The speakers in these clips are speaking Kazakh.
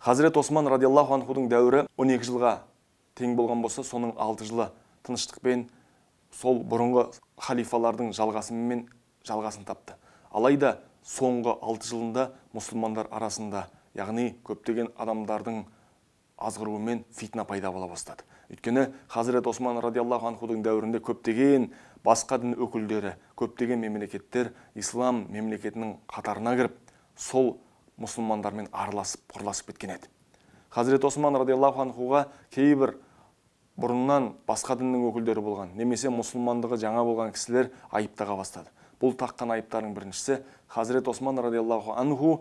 Хазірет Осман радиаллаху анхудың дәуірі 12 жылға тең болған болса, соның 6 жылы тыныштықпен сол бұрынғы халифалардың жалғасымен жалғасын тапты. Алайда соңғы 6 жылында мұсылмандар арасында, яғни көптеген адамдардың азғыруымен фитна пайда бола бастады. Өйткені Хазірет Осман радиаллаху анхудың дәуірінде көптеген басқа дін өкілдері, көптеген мемлекеттер ислам мемлекетінің қатарына кіріп, сол мұсылмандармен араласып, құрласып кеткен еді. Хазірет Осман радиаллаху анхуға кейбір бұрыннан басқа діннің өкілдері болған, немесе мұсылмандығы жаңа болған кісілер айып таға бастады. Бұл таққан айыптардың біріншісі, Хазірет Осман радиаллаху анху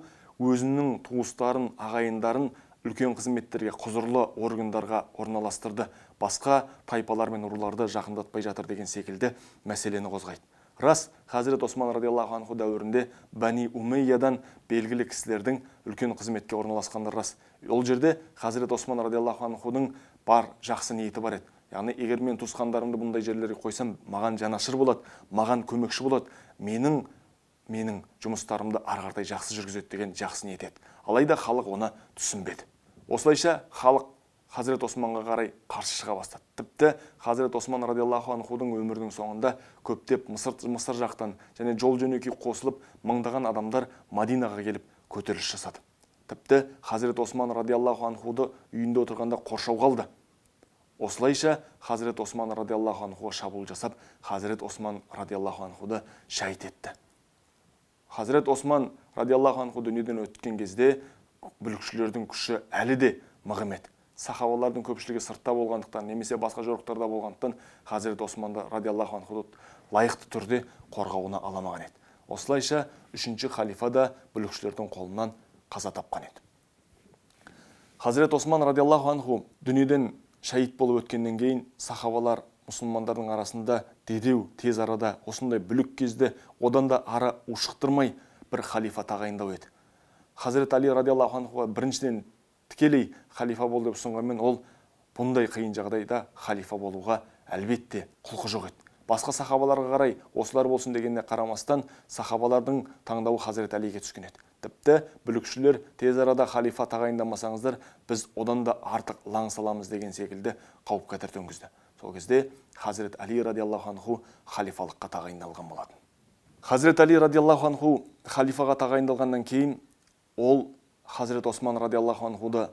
өзінің туыстарын, ағайындарын үлкен қызметтерге, құзырлы органдарға орналастырды, басқа тайпалар мен руларды жақындатпай жатыр деген секілді мәселені қозғайды. Рас, Хазірет Осман радиаллаху анху дәуірінде Бани Умейядан белгілі кісілердің үлкен қызметке орналасқандары рас. Ол жерде Хазірет Осман радиаллаху анхудың бар жақсы ниеті бар еді. Яғни егер мен туысқандарымды бұндай жерлерге қойсам, маған жанашыр болады, маған көмекші болады, менің жұмыстарымды ары қаратай жақсы жүргізеді деген жақсы ниет еді. Алайда халық оны түсінбеді. Осылайша халық Хазірет Османға қарай қарсы шыға бастады. Тіпті Хазірет Осман радиаллаху анхудың өмірінің соңында көптеп Мысыр жақтан және жол жөнекей қосылып мыңдаған адамдар Мадинаға келіп көтеріліс жасады. Тіпті Хазірет Осман радиаллаху анхуды үйінде отырғанда қоршауға алды. Осылайша Хазірет Осман радиаллаху анхуға шабуыл жасап, Хазірет Осман радиаллаху анхуды шәһит етті. Хазірет Осман радиаллаху анху дүниеден өткен кезде бүлікшілердің күші әлі де мығым еді. Сахабалардың көпшілігі сыртта болғандықтан, немесе басқа жорықтарда болғандықтан Хазірет Османды радиаллаху анхуды лайықты түрде қорғауына аламаған еді. Осылайша үшінші халифа да бүлікшілердің қолынан қаза тапқан еді. Хазірет Осман радиаллаху анху дүниеден шәһит болып өткеннен кейін сахабалар мұсылмандардың арасында дереу тез арада осындай бүлік кезде одан да ары ушықтырмай бір халифа тағайындау еді. Хазірет Али радиаллаху анхуға біріншіден тікелей халифа бол деп ұсынғанмен, ол бұндай қиын жағдайда халифа болуға әлбетте құлқы жоқ еді. Басқа сахабаларға қарай осылар болсын дегеніне қарамастан сахабалардың таңдауы Хазірет Алиге түскен еді. Тіпті бүлікшілер тез арада халифа тағайындамасаңыздар, біз одан да артық лаң саламыз деген секілді қауіп-қатер төнгізді. Сол кезде Хазірет Али радиаллаху анху халифалыққа тағайындалған болатын. Хазірет Али радиаллаху анху халифаға тағайындалғаннан кейін ол Хазірет Осман радиаллаху анхуды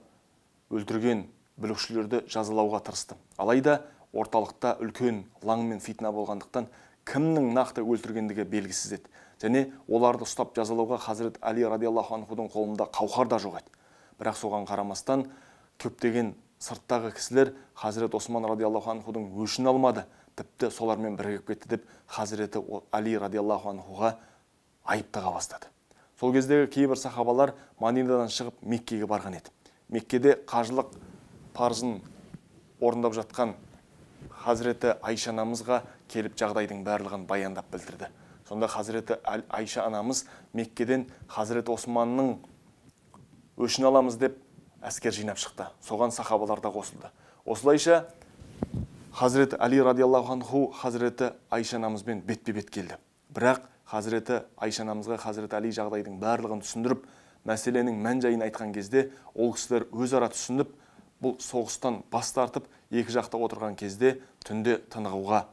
өлтірген бүлікшілерді жазалауға тырысты. Алайда орталықта үлкен лаң мен фитна болғандықтан кімнің нақты өлтіргендігі белгісіз еді. Және оларды ұстап жазалауға Хазірет Али радиаллаху анхудың қолында қауқар да жоқ еді. Бірақ соған қарамастан көптеген сырттағы кісілер Хазірет Осман радиаллаху анхудың өшін алмады, тіпті солармен бірігіп кетті деп Хазіреті Али радиаллаху анхуға айып таға бастады. Сол кездегі кейбір сахабалар Мадинадан шығып Меккеге барған еді. Меккеде қажылық парызын орындап жатқан Хазіреті Айша анамызға келіп жағдайдың барлығын баяндап білдірді. Сонда Хазіреті Айша анамыз Меккеден Хазіреті Османның өшін аламыз деп әскер жинап шықты. Соған сахабалар да қосылды. Осылайша Хазіреті Али радиаллаху анху Хазіреті Айша анамызбен бетпе-бет келді. Бірақ Хазіреті Айша анамызға Хазіреті Али жағдайдың барлығын түсіндіріп, мәселенің мән-жайын айтқан кезде ол кісілер өзара түсініп, бұл соғыстан бас тартып, екі жақта отырған кезде түнде тынығуға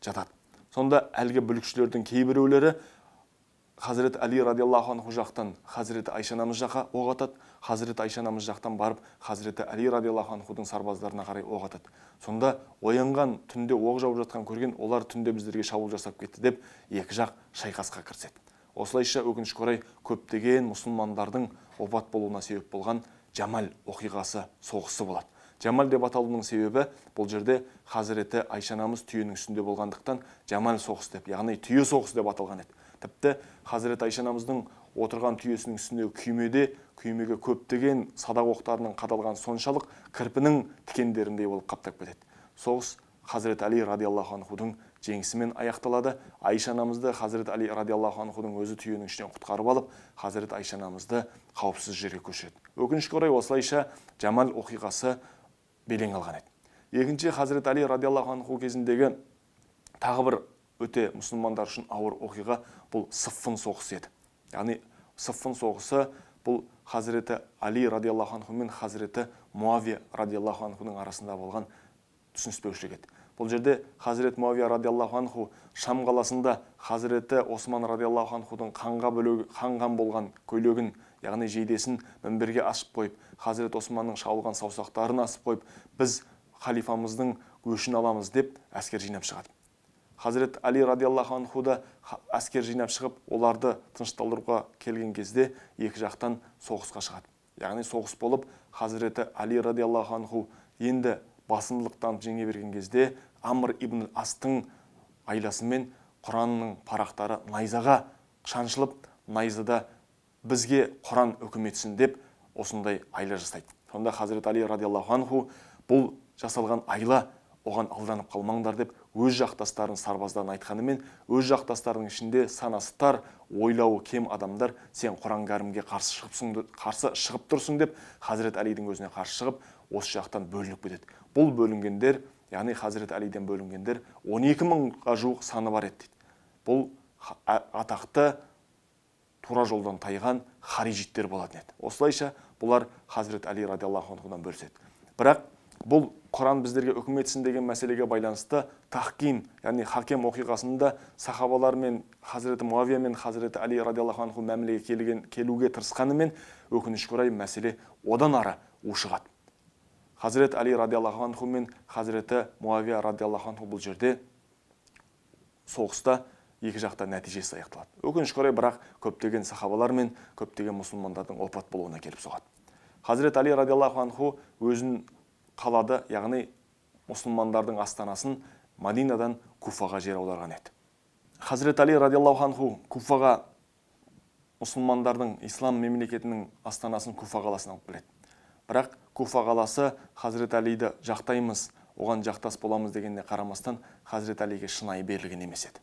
жатады. Сонда әлгі бүлікшілердің кейбіреулері Хазіреті Али радиаллаху анху жақтан Хазіреті Айша анамыз жаққа оқ атады, Хазіреті Айша анамыз жақтан барып Хазіреті Али радиаллаху анхудың сарбаздарына қарай оқ атады. Сонда оянған түнде оқ жауып жатқан көрген олар түнде біздерге шабуыл жасап кетті деп екі жақ шайқасқа кіріседі. Осылайша өкінішке орай көптеген мұсылмандардың опат болуына себеп болған Жамал оқиғасы соғысы болады. Жамал деп аталуының себебі бұл жерде Хазіреті Айша анамыз түйенің үстінде болғандықтан Жамал соғысы деп, яғни түйе соғысы деп аталған еді. Тіпті Хазіреті Айша анамыздың отырған түйесінің үстіндегі күймеге көптеген садақ оқтарының қадалған соншалық кірпінің тікендеріндей болып қаптап кетеді. Соғыс Хазіреті Али радиаллаху анхудың жеңісімен аяқталады. Айша анамызды Хазіреті Али радиаллаху анхудың өзі түйенің ішінен құтқарып алып, Хазіреті Айша анамызды қауіпсіз жерге көшіреді. Өкінішке орай осылайша Жамал оқиғасы белең алған еді. Екінші, Хазіреті Али радиаллаху анху кезіндегі тағы бір өте мұсылмандар үшін ауыр оқиға бұл Сыффын соғысы еді. Яғни Сыффын соғысы Бұл Хазіреті Али радиаллаху анху мен Хазіреті Муавия радиаллаху анхудың арасында болған түсініспеушілік еді. Бұл жерде Хазірет Муавия радиаллаху анху Шам қаласында Хазіреті Осман радиаллаху анхудың қанған болған көйлегін, яғни жейдесін мінберге асып қойып, Хазірет Османның шауылған саусақтарын асып қойып, біз халифамыздың өшін аламыз деп әскер жинап шығады. Хазірет Али радиаллаху анху да әскер жинап шығып, оларды тынышталдыруға келген кезде екі жақтан соғысқа шығады. Яғни соғыс болып, Хазіреті Али радиаллаху анху енді басымдылықтан жеңе берген кезде Амр ибн Астың айласымен Құранның парақтары найзаға шаншылып, найзада бізге Құран үкім етсін деп осындай айла жасайды. Сонда Хазірет Али радиаллаху анху бұл жасалған айла, оған алданып қалмаңдар деп өз жақтастарын, сарбаздарын айтқанымен, өз жақтастарының ішінде санасы тар, ойлауы кем адамдар сен Құран кәрімге қарсы шығып тұрсың деп Хазірет Алидің өзіне қарсы шығып, осы жақтан бөлініп кетеді. Бұл бөлінгендер, яғни Хазірет Алиден бөлінгендер 12 мыңға жуық саны бар еді дейді. Бұл атақты тура жолдан тайған харижиттер болатын еді. Осылайша бұлар Хазірет Али радиаллаху анхудан бөліседі. Бірақ бұл Құран біздерге үкім етсін деген мәселеге байланысты тахким, яғни хакем оқиғасында сахабалар мен Хазіреті Муавия мен Хазіреті Али радиаллаху анху мәмілеге келуге тырысқанымен, өкінішке орай мәселе одан ары ушығады. Хазірет Али радиаллаху анху мен Хазіреті Муавия радиаллаху анху бұл жерде соғыста екі жақта нәтижесі аяқталады. Өкінішке орай, бірақ көптеген сахабалар мен көптеген мұсылмандардың опат болуына келіп соғады. Хазірет Али радиаллаху анху өзін қалады, яғни мұсылмандардың астанасын Мадинадан Куфаға жер аударған еді. Хазірет Али радиаллаху анху Куфаға, мұсылмандардың ислам мемлекетінің астанасын Куфа қаласына алып келеді. Бірақ Куфа қаласы Хазірет Алиді жақтаймыз, оған жақтас боламыз дегеніне қарамастан Хазірет Алиге шынайы берілген емес еді.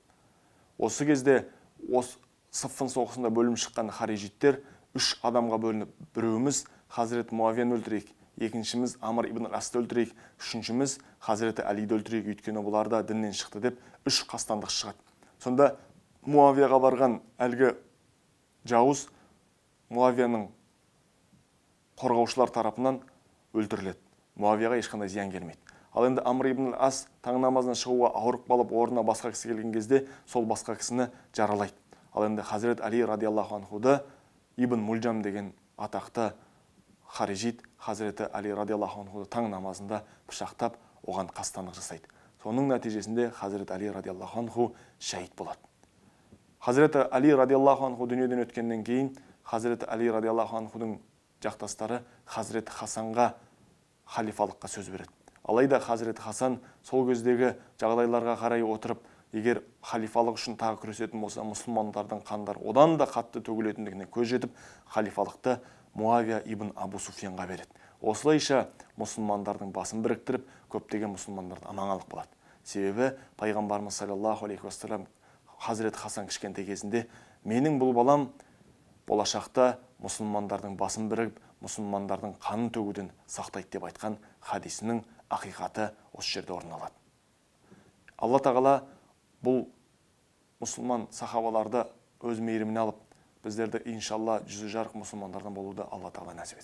Осы кезде осы Сыффын соғысында бөлім шыққан харижиттер үш адамға бөлініп, біреуіміз Хазірет Муавияны өлтірейік, екіншіміз Амр ибн Асты өлтірейік, үшіншіміз Хазіреті Алиді өлтірейік, өйткені бұлар да діннен шықты деп үш қастандық шығады. Сонда Муавияға барған әлгі жауыз Муавияның қорғаушылар тарапынан өлтіріледі. Муавияға ешқандай зиян келмейді. Ал енді Амр ибн Ас таң намазына шығуға ауырып қалып, орнына басқа кісі келген кезде сол басқа кісіні жаралайды. Ал енді Хазірет Али радиаллаху анхуды Ибн Мульжам деген атақты харижит Хазіреті Али радиаллаху анхуды таң намазында пышақтап, оған қастандық жасайды. Соның нәтижесінде Хазірет Али радиаллаху анху шәһид болады. Хазіреті Али радиаллаху анху дүниеден өткеннен кейін Хазіреті Али радиаллаху анхудың жақтастары Хазіреті Хасанға халифалыққа сөз береді. Алайда Хазіреті Хасан сол кездегі жағдайларға қарай отырып, егер халифалық үшін тағы күресетін болса, мұсылмандардың қандары одан да қатты төгілетіндігіне көз жетіп, халифалықты Муавия ибн Абу Суфиянға береді. Осылайша мұсылмандардың басын біріктіріп, көптеген мұсылмандарды аман алып қалады. Себебі пайғамбарымыз саллаллаху алейхи уассалам Хазірет Хасан кішкентай кезінде менің бұл балам болашақта мұсылмандардың басын бірігіп, мұсылмандардың қанын төгуден сақтайды деп айтқан хадисінің ақиқаты осы жерде орын алады. Алла тағала бұл мұсылман сахабаларды өз мейіріміне алып, біздерді иншалла жүзі жарық мұсылмандардан болуды Алла тағала нәсіп етсін.